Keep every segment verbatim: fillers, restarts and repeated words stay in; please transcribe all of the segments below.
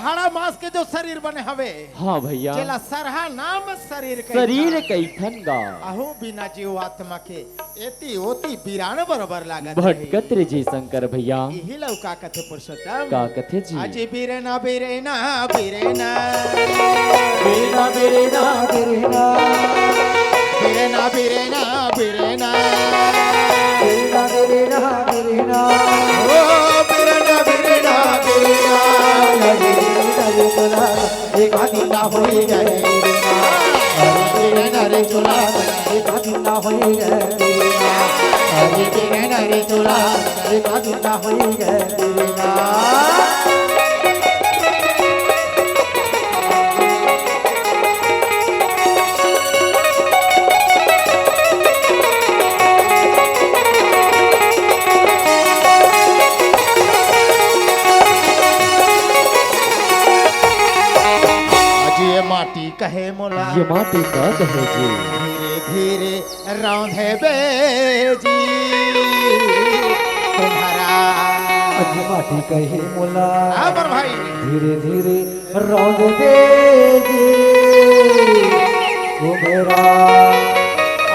हाड़ा मांस के जो शरीर बने हवे, हाँ भैया। जेला सरहा नाम शरीर कहिथन। शरीर कहिथन गा। अहू बिना जीव आत्मा के एती ओती बीरान बरोबर लागत रही। भटकत रे जी शंकर भैया। इही ला का कथे पुरुषोत्तम? का कथे जी? अजी बीरना, बीरना, बीरना। बीरना, बीरना, बीरना। बीरना, बीरना, बीरना। बीरना, बीरना, बीरना। ओ बीरना, बीरना, बीरना। लगे, लगे, लगे, एक आदि ना होई गए। अरे बीरना रे चोला, एक आदि ना होई गए। अरे बीरना रे चोला, एक आदि ना होई गए। आज ये माटी कहे मोला। ये माटी का कहे जी? धीरे धीरे रौंदे बे जी कुम्हरा। आज माटी कहे मोला। हाँ, मोर भाई। धीरे धीरे रौंदे बे जी कुम्हरा।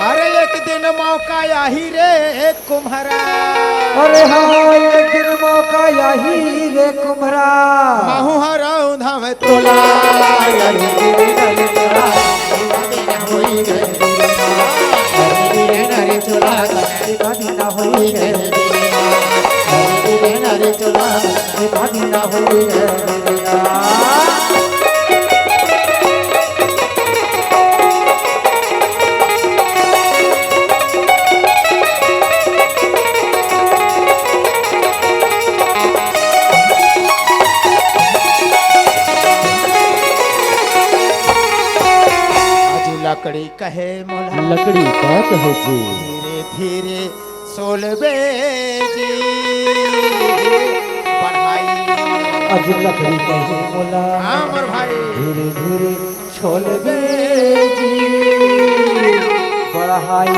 अरे एक दिन मौका आही रे कुम्हरा। अरे हाँ, एक दिन मौका आही रे कुम्हरा। महू ह रौंदहूँ तोला। अरे होई गए, अरे होई गए, अरे चोला, अरे होई गए, अरे चोला, अरे होई गए। आज लकड़ी कहे मोला। लकड़ी का कहे जी? धीरे धीरे सोलबे जी बढ़ाई। आज लकड़ी कहे मोला। हाँ, मोर भाई। धीरे धीरे सोलबे जी बढ़ाई।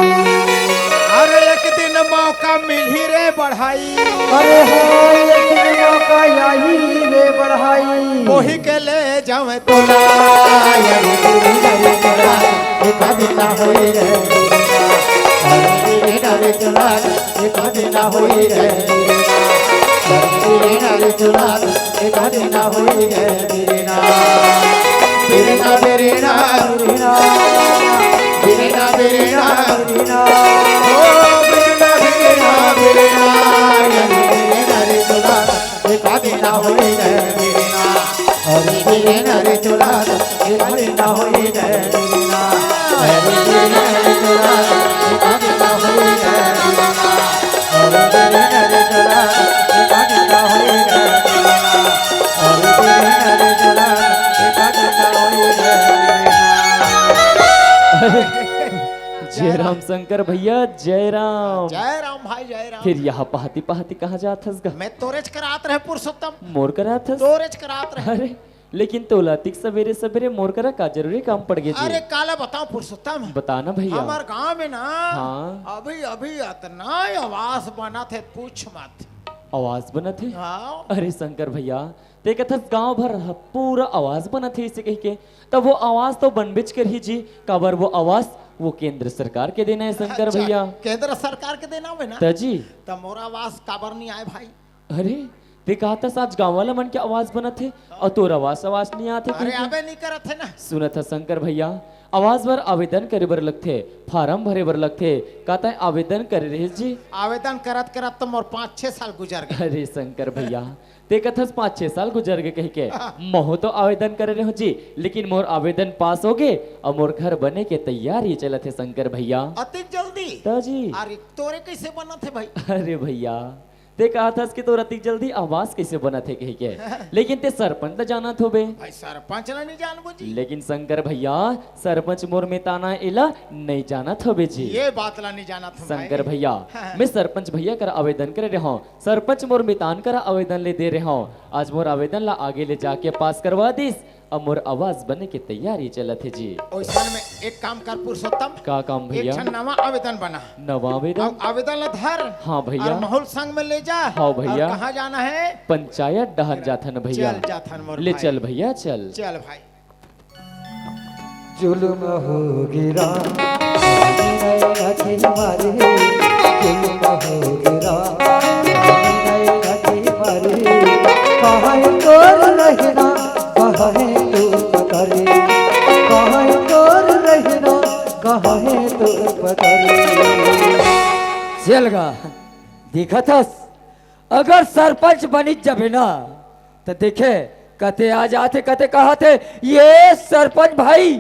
अरे एक दिन मौका मिलही रे बढ़ाई। अरे हो, एक दिन मौका आही रे बढ़ाई। वही के ले जावे तोला। अरे तेरी डरे तोला, एक दिन ना होई रे। अरे तेरी डरे तोला, एक दिन ना होई रे। अरे तेरी डरे तोला, एक दिन ना होई रे। बिरना, बिरना, बिरना, बिरना, बिरना, बिरना, ओ बिरना, बिरना, बिरना, ये बिरना रे चोला, एक दिन ना होई रे बिरना, अरे बिरना रे चोला, एक दिन ना होई रे बिरना, अरे बिरना रे चोला, एक दिन ना होई रे बिरना। जय राम शंकर भैया, जय राम। जय राम भाई, जय राम। फिर यहाँ पहाती पहाती कहाँ जात हस गा? मैं तोरेच करात रहे पुरुषोत्तम। मोर करात हस? तोरेच करात रहे। अरे, लेकिन तोला अतिक सवेरे सवेरे मोर करा का जरूरी काम पड़ गे जी? अरे काला बताओ पुरुषोत्तम। बता ना भैया। हमर गांव में ना, हाँ। अभी अभी अतना आवास बनत हे, पूछ मत। आवास बनत हे? हाँ। अरे शंकर भैया, ते कथस गांव भर ह-, पूरा आवास बनत हे इसे कहिके, तब वो आवास तो बनबेच करही जी, काबर वो आवास वो केंद्र सरकार के देना हे शंकर अच्छा, भैया। केंद्र सरकार के देना हे ना? त जी। त मोर आवास काबर नहीं आए भाई? अरे, ते कहा था आज गांव वाला मन के आवास बनत हे अउ तोर आवास, आवास नहीं आत हे अरे, कहिके। अबे नहीं करत हे ना। सुनत ह शंकर भैया, आवास बर आवेदन करे बर लगथे, फारम भरे बर लगथे। का तैं आवेदन करे रहिस जी? आवेदन करत करत तो मोर पाँच छह साल गुजर गे। अरे शंकर भैया, ते कथस पाँच छह साल गुजर गे कहिके। महू तो आवेदन करे रहों जी, लेकिन मोर आवेदन पास हो गे अउ मोर घर बने के तैयारी चलत हे शंकर भैया। अतिक जल्दी? त जी। अरे तोरे कैसे बनत हे भाई? अरे भैया, ते कहत हस कि तोर अतिक जल्दी आवास कैसे बनत हे कहिके। लेकिन ते सरपंच ल जानत होबे। भाई, सरपंच ल नहीं जानबो जी। लेकिन शंकर भैया, सरपंच मोर मितान आय, एला नहीं जानत होबे जी। ये बात ला नहीं जानत हूँ शंकर भाई। भैया, हाँ। मैं सरपंच भैया कर आवेदन करे रहों, सरपंच मोर मितान कर आवेदन ले दे रहों। आज मोर आवेदन ला आगे ले जाके पास करवा दिस। अब मोर आवाज बने के तैयारी चलत हे जी। ओइसन में एक काम कर पुरुषोत्तम, का काम एक भैया? ठन नवा आवेदन बना। नवा आवेदन? अब आवेदन ला धर हाँ भैया। अउ माहौल संग में ले जा। हाँ भैया। अउ कहाँ जाना हे? पंचायत डहर जाथन भैया। चल जाथन मोर ले भाई। चल भैया, चल। चल भाई। जुलुम हो गिरा, नैना की मारे, जुलुम हो गिरा, नैना की मारे, कहाँ है तोर रहना, कहाँ है तू पकड़े, कहाँ है तोर रहना, कहाँ है तू पकड़े। चल गा, देखत हस, अगर सरपंच बनिच जबे ना, त देखे, कते आ जाथे, कते कहत हे, "ये सरपंच भाई,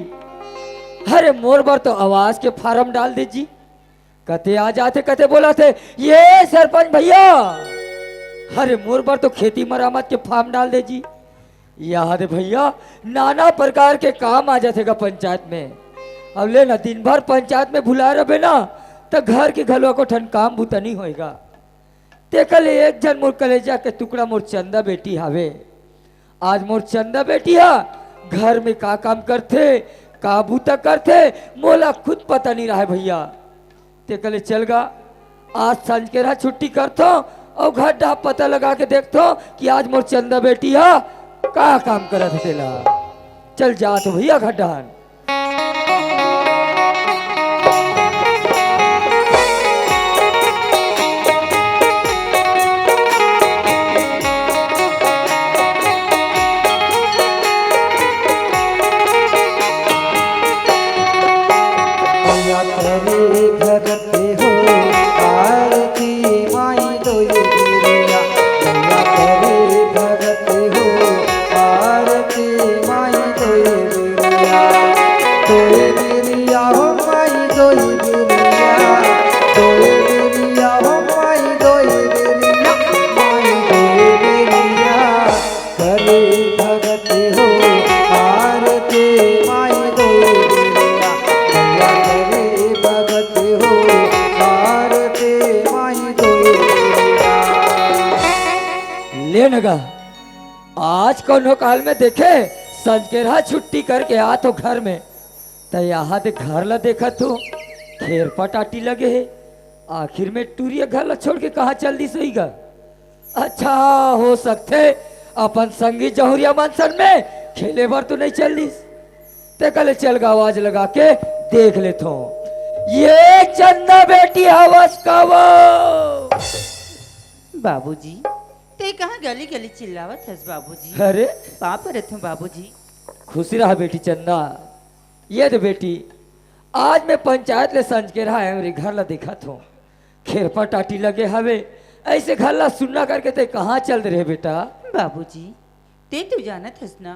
अरे मोर बर तो आवास के फार्म डाल दे जी।" कते आ जाथे, कते बोलत हे, "ये सरपंच भैया, अरे मोर बर तो खेती मरामत के फार्म डाल दे जी।" याद हे भैया, नाना प्रकार के काम आ जाथे गा पंचायत में। अब ले ना, दिन भर पंचायत में भुलाए रबे ना, त घर के घलो एको ठन काम बूता नइ होय गा। तेकर ले एक झन मोर कलेजा के टुकड़ा मोर चंदा बेटी हावे। आज मोर चंदा बेटी हा घर में का काम करथे, का बूता करथे, मोला खुद पता नइ रहय भैया। तेकर ले चल गा, आज संझ के रहा छुट्टी करथों अउ घर डहा पता लगा के देखथों कि आज मोर चंदा बेटी हा का काम करत हे तेला। चल जात हों भैया घर डहन। ले न गा, आज कोनो काल में देखे, संझ के रहा छुट्टी करके आत हों घर में, त यहाँ दे घर ला देखत हों, खेर पटाटी लगे हे। आखिर में टुरिया घर ला छोड़ के कहाँ चल दिस होही गा? अच्छा, हो सकथे अपन संगी जहुरिया मन संग में खेले बर तो नइ चल दिस। तेकर ले चल गा, आवाज लगा के देख लेथों। ये चंदा बेटी हवस का वो? बाबूजी, ते कहाँ गली गली चिल्लावत हस बाबूजी? अरे? पाँव परत हों बाबूजी। खुशी रहा बेटी चंदा। ये दे बेटी, आज मैं पंचायत ले संझ के रहा हमरे घर ला देखत हों। खेर पटाटी लगे हवे, अइसे घर ला सुन्ना करके ते कहाँ चल दे रहे बेटा? बाबूजी, ते तो जानत हस ना,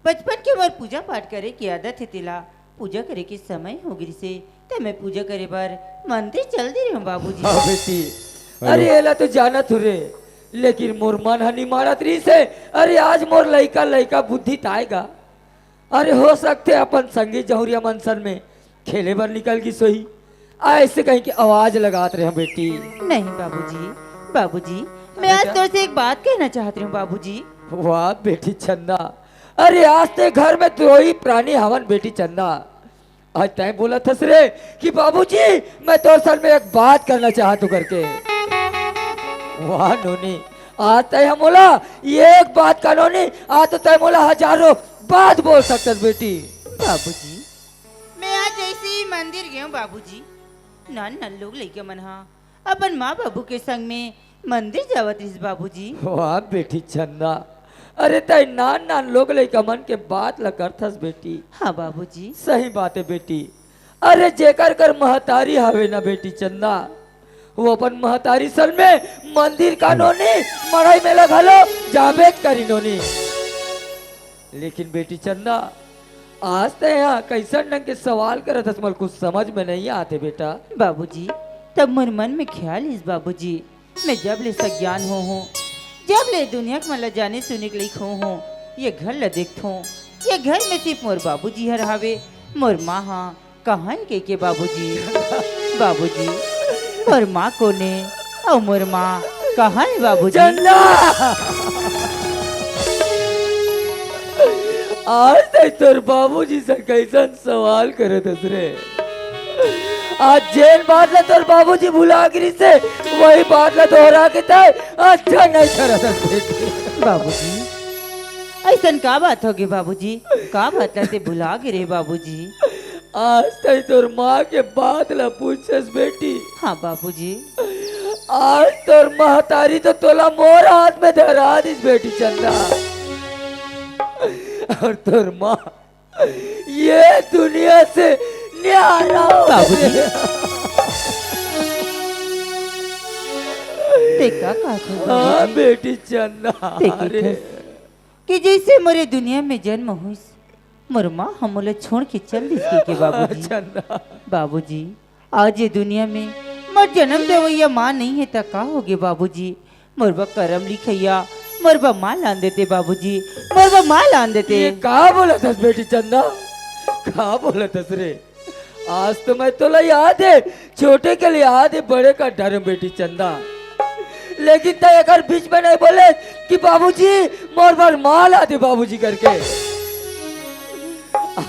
बचपन के मोर पूजा पाठ करे के आदत हे, तेला पूजा करे के समय हो गिस हे, त मैं पूजा करे बर मंदिर चल दे रहे हों बाबूजी। हाँ बेटी, अरे एला तो जानत हों रे, लेकिन मोर मन ह नइ मानत रहिस हे। अरे आज मोर लइका लइका बुद्धि त आय गा, अरे हो सकथे अपन संगी जहुरिया मन संग में खेले बर निकल गिस होही। अइसे कहिके आवाज लगात रहे हों बेटी। नहीं बाबूजी, बाबूजी, मैं आज तोर से एक बात कहना चाहत रहे हों बाबूजी। वाह बेटी चंदा, अरे आज ते घर में दोई प्राणी हवन बेटी चंदा। आज तैं बोलत हस रे कि बाबूजी, मैं तोर संग में एक बात करना चाहत हों करके। वाह नोनी, आज तैं ह मोला एक बात का नोनी, आज तो तैं मोला हजारों बात बोल सकत हस बेटी। बाबूजी, मैं आज जइसे ही मंदिर गेंव बाबूजी, नान नान लोग लइका मन हा अपन माँ बाबू के संग में मंदिर जावत रहिस बाबूजी। वाह बेटी चंदा, अरे तैं नान नान लोग लइका मन के बात ला करथस बेटी। हाँ बाबूजी। सही बात हे बेटी, अरे जेकर कर महतारी हवे ना बेटी चंदा, वो अपन महतारी संग में मंदिर का नोनी, मड़ई मेला घलो जाबेच करी नोनी। लेकिन बेटी चंदा, आज तैं यहाँ कइसन ढंग के सवाल करत हस, मोला कुछ समझ में नइ आत हे बेटा। बाबूजी, तब मोर मन में ख्याल आइस बाबूजी, मैं जब ले सज्ञान हो हों, जब ले दुनिया के मन ला जाने सुने के लइक हो हों, ये घर ला देखथों, ये घर में सिर्फ मोर बाबूजी हर हावे, मोर माँ हा कहाँ हे कहिके बाबूजी, बाबूजी, मोर माँ कोन हे अउ मोर माँ कहाँ हे बाबूजी? चंदा! आज तक तोर बाबूजी से कइसन सवाल करत हस रे? आज जेन बात ला तोर बाबूजी भुला गिरिस हे, वही बात ला दोहरा के तैं अच्छा नहीं करत हस बेटी। बाबूजी, अइसन का बात होगे बाबूजी? का बात ला तैं भुला गे रे बाबूजी? आज तक तोर माँ के बात ला पूछस बेटी। हाँ बाबूजी। आज तोर महतारी तो तोला मोर हाथ में धरा दिस बेटी चंदा। अउ तोर माँ ये दुनिया से न्यारा हो बाबूजी। गे। तैं का कहत हस हाँ बाबूजी? बेटी चंदा, तैं अरे। कहत हस कि जइसे मोर ए दुनिया में जन्म होइस, मोर माँ ह मोला छोड़ के चल दिस कहिके बाबूजी। चंदा। बाबूजी, आज ए दुनिया में मोर जन्म देवइया माँ नइ हे त का होगे बाबूजी? मोर बर करम लिखइया, मोर बर माँ लान देते बाबूजी, मोर बर माँ लान देते। ये का बोलत हस बेटी चंदा? का बोलत हस रे? आज तो मैं तोला याद हे, छोटे के लिए याद हे, बड़े कर डरेंव बेटी चंदा। लेकिन तैं एकर बीच में नहीं बोले कि बाबूजी मोर बर माँ ला दे बाबूजी करके।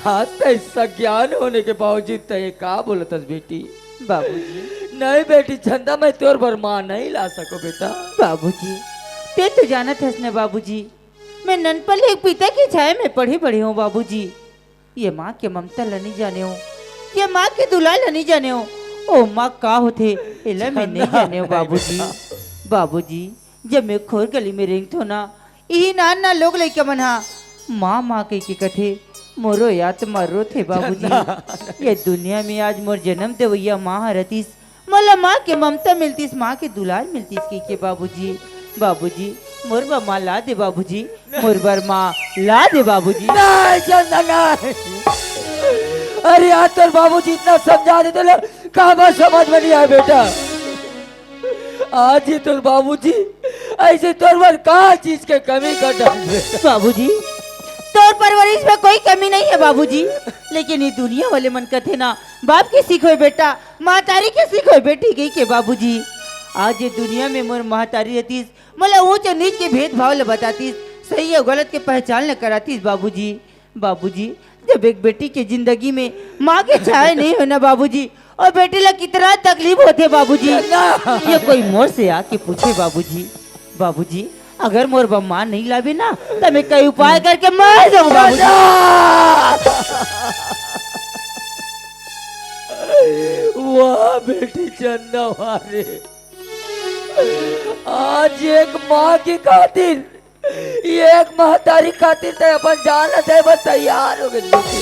आज तैं सज्ञान होने के बावजूद तैं ये का बोलत हस बेटी? बाबूजी। नहीं बेटी चंदा, मैं तोर बर माँ नहीं ला सकों बेटा। बाबूजी, तैं तो जानत हस न बाबूजी, मैं ननपन ले एक पिता के छाया में पढ़े बड़े हों बाबूजी। ये माँ के ममता ल नइ जानेंव, ये माँ के दुलार ल नइ जानेंव। ओ माँ का होथे, एला मैं नइ जानेंव बाबूजी। बाबूजी, जब मैं खोर गली में रेंगथों ना, इही नान नान लोग लइका मन हा माँ माँ कहिके कथे, मोरो आत्मा रोथे बाबूजी। ये दुनिया में आज मोर जन्म देवइया माँ ह रतिस, मोला माँ के ममता मिलतिस, माँ के दुलार मिलतिस कहिके बाबूजी। बाबूजी, मोर बर माँ ला दे बाबूजी, मोर बर माँ ला दे बाबूजी। नहीं चंदा नहीं। अरे आज तोर बाबूजी इतना समझा देते ले, काबर समझ में नहीं आय बेटा। आज ये तोर बाबूजी अइसे तोर बर का चीज के कमी कर डाले? बाबूजी, तोर परवरिश में कोई कमी नहीं हे बाबूजी, लेकिन ये दुनिया वाले मन कथे ना, बाप के सीख होय बेटा, महतारी के सीख होय बेटी कहिके बाबूजी। आज ये दुनिया में मोर महतारी रतिस, मोला ऊंच अउ नीच के भेदभाव ल बतातिस, सही अउ गलत के पहचान ल करातिस बाबूजी। बाबूजी, जब एक बेटी के जिंदगी में माँ के छाया नहीं होय ना बाबूजी, अउ बेटी ला कितना तकलीफ होथे बाबूजी। ये कोई मोर से आके पूछे बाबूजी, बाबूजी, अगर मोर बर माँ नहीं लाबे ना, त मैं कई उपाय करके मर जाऊं बाबूजी। वाह बेटी चंदा, वाह रे। आज एक माँ के खातिर, एक महतारी खातिर तैं अपन जान ला दे बर तैयार हो गे बेटी।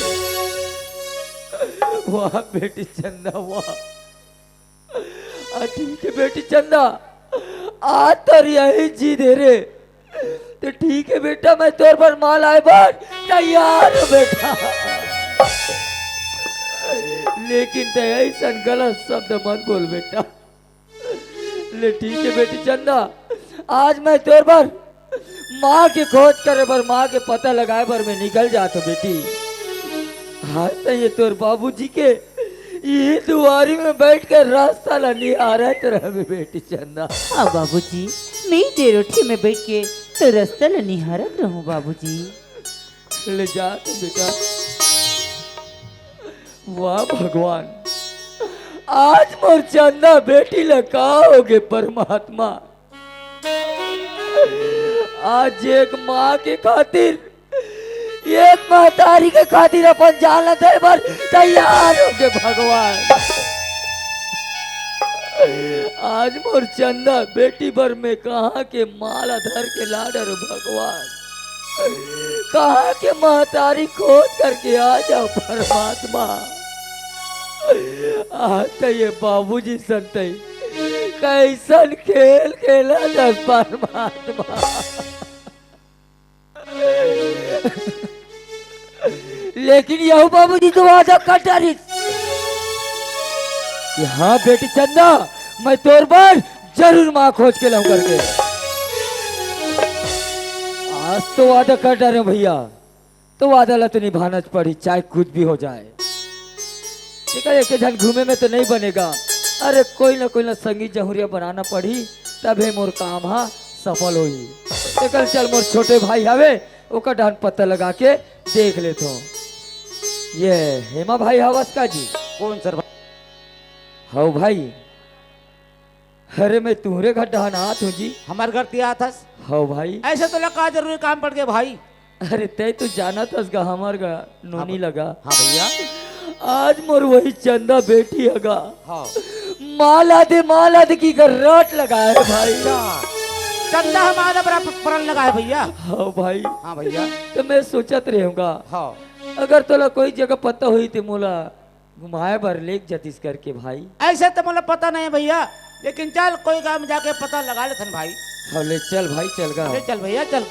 वाह बेटी चंदा, वाह। आ, ठीक हे बेटी चंदा, आज तोर यही जिद हे रे, त ठीक हे बेटा, मैं तोर बर माँ लाय बर तैयार हों बेटा। लेकिन तैं अइसन गलत शब्द मत बोल बेटा। ले ठीक हे बेटी चंदा, आज मैं तोर बर माँ के खोज करे बर, माँ के पता लगाय बर मैं निकल जात हों बेटी। आज तैं ये तोर बाबूजी के ये दुआरी में बइठ के रस्ता ला निहारत रहबे बेटी चंदा। हाँ बाबूजी, मैं ये डेरोठी में बइठ के तोर रस्ता ला निहारत रहूं बाबूजी। ले जात हों बेटा। वाह भगवान, आज मोर चंदा बेटी ला का होगे परमात्मा। आज एक माँ के खातिर, एक महतारी के खातिर अपन जान ला दे बर तैयार होगे भगवान। आज मोर चंदा बेटी बर मैं कहाँ के माँ ला धर के ला डरूं भगवान। कहाँ के महतारी खोज करके आ जाव परमात्मा। आज त ये बाबूजी संतई कइसन खेल खेलत हस परमात्मा। लेकिन यहू बाबूजी तो वादा कर डारिस कि हाँ बेटी चंदा, मैं तोर बर जरूर माँ खोज के लाऊं करके। आज तो वादा कर डारेंव भइया, तो वादा ला तो निभाना पड़ही, चाहे कुछ भी हो जाए। एकर एके झन घूमे में तो नहीं बनेगा। अरे कोई ना कोई ना संगी जहुरिया बनाना पड़ही, तभे मोर काम हा सफल होही। एकर चल मोर छोटे भाई हवे, ओकर डहन पता लगा के देख लेथों। ये हेमा भाई हवस का जी? कौन सर भाई? हव भाई, अरे मैं तुहरे घर डहन आत हूँ जी। हमर घर तिया आत हस? हव भाई। ऐसे तोला का जरूरी काम पड़ गे भाई? अरे तैं तो जानत हस गा, हमर गा नोनी हाँ लगा। हाँ भैया। आज मोर वही चंदा बेटी हगा। हाँ। माला दे, माला दे की कर रट लगा है भाई। अच्छा। चंदा हमारा बड़ा प-, प्रण लगा है भैया। हाँ भाई। हाँ भैया। तो मैं सोचत रहूंगा। हाँ। अगर तोला कोई जगह पता होही ते मोला घुमाए बर लेग जतिस करके भाई। ऐसे तो मोला पता नहीं है भैया, लेकिन चल कोई गांव में जाके पता लगा लेथन भाई। हाँ, ले चल भाई, चल गा। ले चल भैया, चल।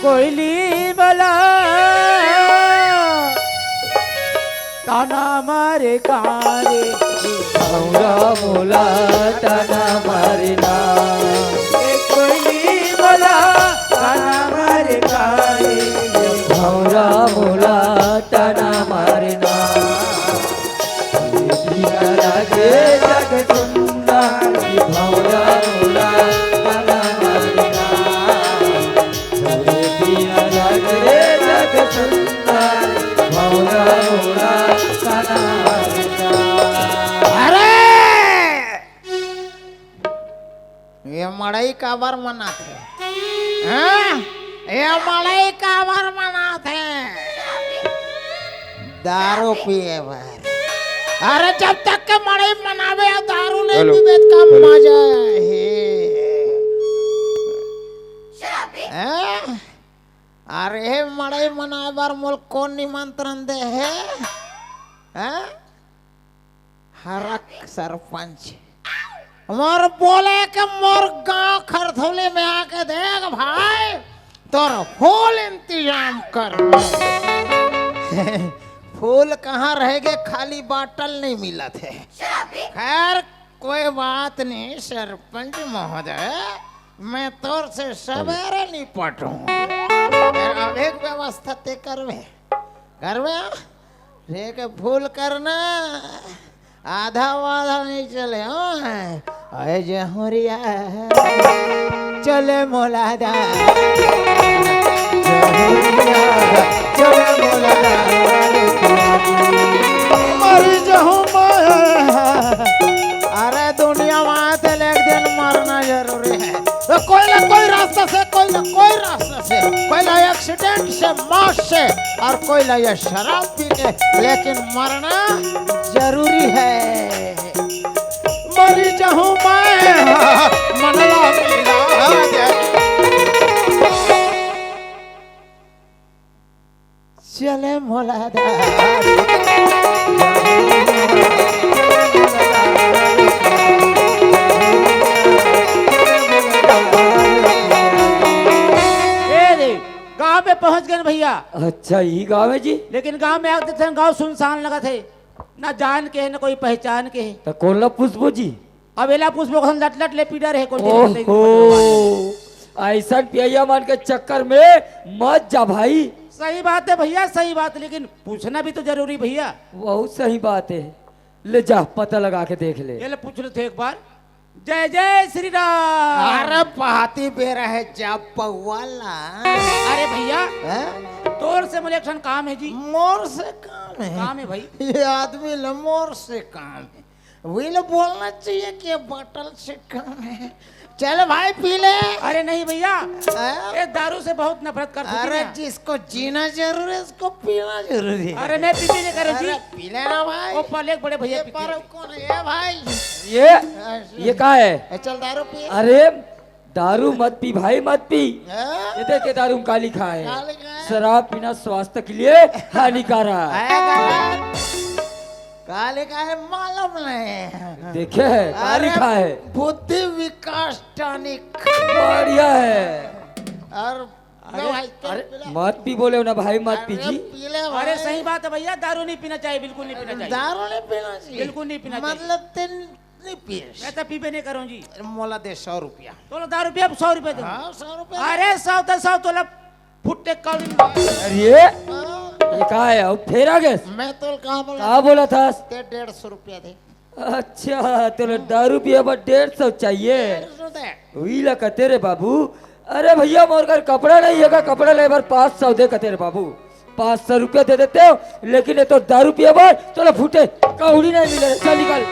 कोयली वाला ताना मारे कारे, भौरा मोला ताना मारे ना। ए कोयली वाला ताना मारे कारे, भौरा मोला ताना मारे ना। बिना लागे जग सुन्ना, भौरा मोला ताना मारे ना। तोरे पिया लग रे जग सुंदर, भौरा भौरा सना अरे! ये मड़ई काबर मनाथे? हाँ? ये मड़ई काबर मनाथे? दारू पिए बर। अरे जब तक के मड़ई मनावे, दारू नहीं हेलो। पीबे त का हेलो। मजा हे। हैं? अरे मड़ई मनाए बर मोल कोन निमंत्रण दे हे? हैं? हरक सरपंच। मोर बोले के मोर गांव खरथौली में आके देख भाई, तोर फुल इंतजाम कर। फुल कहाँ रहेगे, खाली बाटल नहीं मिलत हे। खैर, कोई बात नहीं सरपंच महोदय, मैं तोर से सवेरे निपटूं। तेरा अभी व्यवस्था ते करवे, करवे। रे के फूल करना, आधा वाधा नहीं चले, हाँ। अरे जहुरिया चले मोला दा। जहुरिया चले मोला दा। मर जाऊं मैं। अरे दुनिया में आते ले एक दिन मरना जरूरी है। तो कोई ना कोई रास्ता से, कोई ना कोई रास्ता से, कोई ना एक्सीडेंट से, मौत से, और कोई ना ये शराब पी के, लेकिन मरना जरूरी है। मरी जाऊं मैं, मनला मिला दे। चले मोला दा। ए रे, गांव में पहुंच गए न भैया। अच्छा, यही गांव है जी? लेकिन गांव में आके देखथन, गांव सुनसान लगत हे, ना जान के हे, ना कोई पहचान के हे। त कोन ला पूछबो जी? अब एला पूछबो, कसन लट लट ले पीटा रहे, कोन ओहो, ऐसन पियैया मन के चक्कर में मत जा भाई। सही बात है भैया, सही बात, लेकिन पूछना भी तो जरूरी भैया। बहुत सही बात है, ले जा पता लगा के देख ले। ये ले पूछ लेथे एक बार। जय जय श्री राम। अरे पहाती बेरा है, जा पौवा ला। अरे भैया, हैं? तोर से मोला एक ठन काम है जी। मोर से काम है? काम है भाई। ये आदमी ला मोर से काम है। वही ला बोलना चाहिए कि ये बाटल से काम है। चल भाई पी ले। अरे नहीं भैया, हैं? ये दारू से बहुत नफरत करथों जी अरे मैं। जिसको जीना जरूरी है, उसको पीना जरूरी है। अरे मैं पीबे नहीं करूं जी। अरे पी लेना भाई। ओ पहले एक बड़े भैया ये पीते पर हैं। कौन है? ये भाई। ये, ऐसे। ये का है? ए, चल दारू पी। अरे दारू मत पी भाई, मत पी। हैं? ये देख के दारू में का लिखा है? का लिखा है? शराब पीना स्वास्थ्य के लिए हानिकारक। आया का? का लिखा है मालूम नहीं। देखे है, का अरे लिखा है? बुद्धि विकास टॉनिक। बढ़िया है। और लो अरे, भाई, चल अरे, पिला। मत पी बोले हो ना भाई, मत अरे, पी जी। पी ले भाई। अरे, सही बात है भैया, दारू नहीं पीना चाहिए, बिल्कुल नहीं पीना चाहिए। दारू नहीं पीना चाहिए। बिल्कुल नहीं पीना चाहिए। मतलब तीन नहीं पिए। मैं तो पीबे नहीं करूँ जी। अरे, मोला दे सौ रुपया। तोला दस रुपया, सौ रुपया दे। हाँ, सौ रुपया। अरे, सौ तो सौ, तोला फुट्टे कौड़ी। अरे, हाँ। ये का है? अब फेर आ गए? मैं तो कहा बोला? का बोला था? ते डेढ़ सौ रुपया दे। अच्छा, तोला दारू पिए बर डेढ़ सौ चाहिए? डेढ़ सौ दे। वही ला कहते रे बाबू, अरे भैया, मोर घर कपड़ा नहीं हे का? कपड़ा ले बर पाँच सौ दे कथे रे बाबू। पाँच सौ रुपया दे देते हो, लेकिन ये तो दारू पिए बर तोला फूटे कौड़ी नहीं मिले। चल निकल।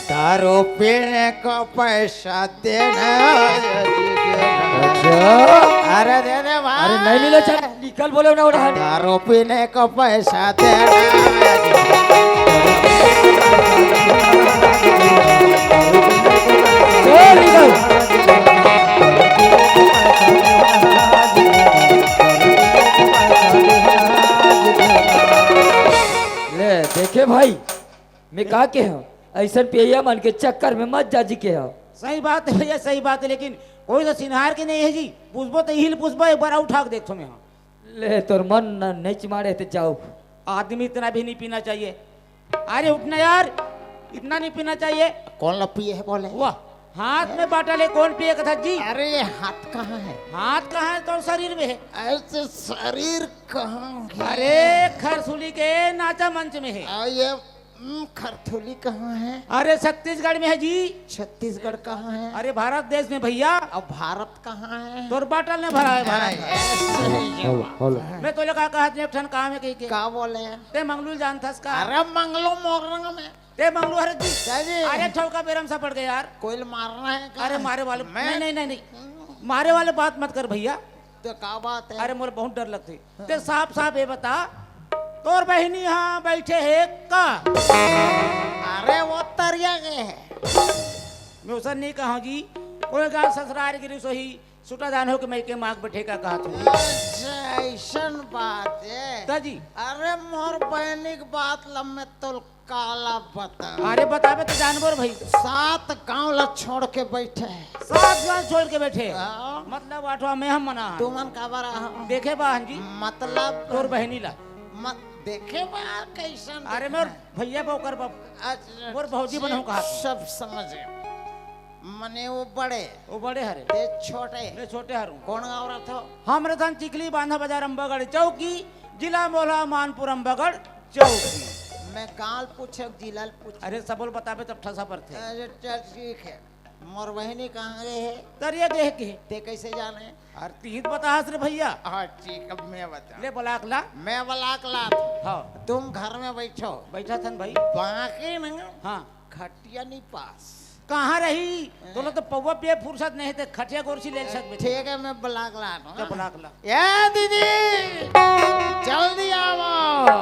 दारू पीने को पैसा देना। अच्छा। अरे दे दे भाई। अरे नहीं मिले, चल निकल, बोले ना उड़ा। दारू पीने को पैसा देना। चल निकल। ले देखे भाई, मैं का के हूँ, ऐसन पियैया मन के चक्कर में मत जा जी के हूँ। सही बात है भैया, सही बात है, लेकिन कोई तो सिनहार के नहीं है जी। पूछबो तो इही ल पूछबो, एक बार अउ उठा के देखथो मैं। हाँ। ले तोर मन न नच मारे ते जाओ। आदमी इतना भी नहीं पीना चाहिए। अरे उठना यार, इतना नहीं पीना चाहिए। कौन ला पिए है बोले? वाह, हाथ में बाटल है, कौन पिए कथा जी? अरे ये हाथ कहाँ है? हाथ कहाँ है? तो शरीर में है। ऐसे शरीर कहाँ है? अरे खरसुली के नाचा मंच में है। आ, ये हम्म, खरथुली कहाँ है? अरे छत्तीसगढ़ में है जी। छत्तीसगढ़ कहाँ है? अरे भारत देश में भैया। अब भारत कहाँ है? तोर बाटल ने भरा है भारत। ऐसे ही हेलो, हेलो। मैं तोले का कहत एक ठन काम है कही के। का बोले? ते मंगलू जानथस का? अरे मंगलू मोर रंग में। ते मंगलू हरे जी। क्या जी? अरे ठौका बेरम सा पड़ गया यार। कोई मारना है का? अरे मारे वाले मैं नहीं, नहीं, नहीं, नहीं। मारे वाले बात मत कर भैया। तो का बात है? अरे मोर बहुत डर लगथे। हाँ। ते साफ साफ ये बता, तोर बहिनी हाँ बैठे है का? अरे वो तरिया गए है। मैं उसन नहीं कहा जी, कोई गाँव ससुरार गिरी सोही सुटा दान हो के मैं के माग बैठे का कहा तू। अच्छा, ऐसन बात है। तो जी। अरे मोर बहनी की बात लम्बे तो काला बता। अरे बताबे तो जानबो रे भाई। सात गांव ला छोड़ के बैठे है। सात गांव छोड़ के बैठे है। हाँ। मतलब आठवां में हम मना है। तुमन काबर आहा? देखे बा हन जी। मतलब तोर बहनी ला। मत देखे बा कैसन अरे देखना मोर है? भैया बा ओकर बाप। अच्छा, मोर भौजी ठीक, बनहूं कहा। सब समझ गए। मने वो बड़े। वो बड़े हरे। ते छोटे। मैं छोटे हरू। कौन गांव रहथो? हम रहथन चिखली बांधा बाजार अम्बागढ़ चौकी, जिला मोला मानपुर अम्बागढ़ चौकी। मैं गांव पूछे, जिला पूछे। अरे सबो ल बताबे तब ठसा पड़थे। अरे चल ठीक है। मोर बहिनी कहाँ गए है? तरिया गए के। ते कैसे जाने? अरे तीत बतास रे भैया। हाँ ठीक, अब मैं बता। ले बलाक ला। मैं बलाक ला। हाँ। तुम घर में बैठो। बैठा थन भाई। बाकी ना। हाँ। खटिया नहीं पास। कहाँ रही? हैं? तोला तो पौवा पे फुर्सत नहीं ते खटिया गोरसी ले सकबे। ठीक है, मैं बलाक ला। क्या बलाक ला? ए दीदी, जल्दी आओ।